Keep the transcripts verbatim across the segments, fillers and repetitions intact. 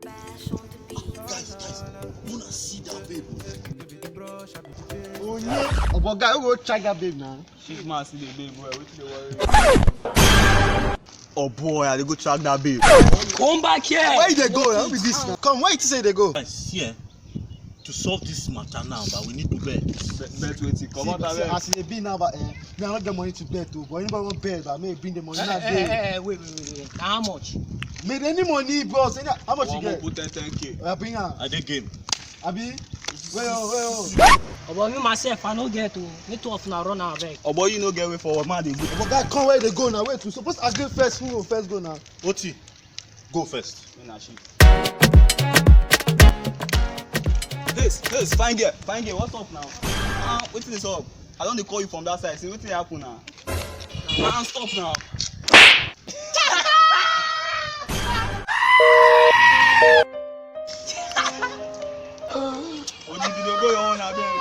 Guys, guys, una see that babe? Oh yeah. Oh, but guy, who go check that babe now? Chief man see the babe well. Wetin dey worry you? Oh boy, I dey go track that babe. Come back here. Where you dey go? Who be this now? Come, where you say you dey go? Guys, see, eh, to solve this matter now, but we need to bet. Bet, bet wetin? Come out. See, as e dey be now, but, eh, me, I no get money to bet o. But anybody wan bet, but make e bring the money now. Eh, eh, eh, wait, wait, wait, wait. Na how much? Make any money, bros. Any, how much you get? Put ten, ten K. Oya, bring am. I dey game. Abi? Wait o, wait o. Omo, me myself, I no get o. Me two of una run am, abeg. Omo, you no get way forward, man, dey go. Omo, guy, come where they go now. Wait, we suppose agree first. Who go first go now? Oti, go first. Me na she. This, this, fine girl, fine girl, what's up now? Ah, wetin dey sup? I don dey call you from that side. Say, wetin dey happen now? Ah, stop now. Odidi dey go your own, abeg.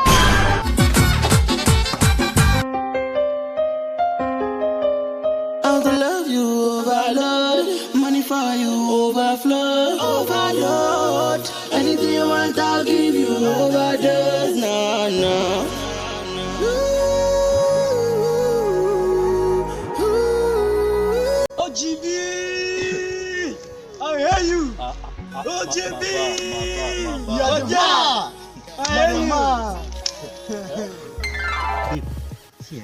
I go love you overload, money for you overflow, overload. Anything you want, I'll give you overdose, nah, nah. O G B! I hear you! O G B! Yeah, yeah. I hear you! Babe, see, eh,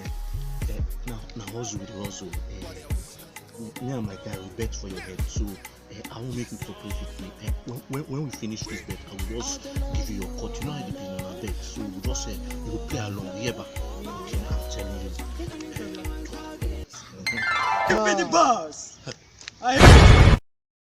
eh, now, now hustle with the hustle. Eh, me and my guy, we bet for your head, so, eh, I won't make you cooperate with me. Eh, when, when, when we finish this bet, I will just give you your cut. You know how the business na bet, so we just, eh, we will play along. Yeah, but okay, I'm telling you. Eh, you be the boss. I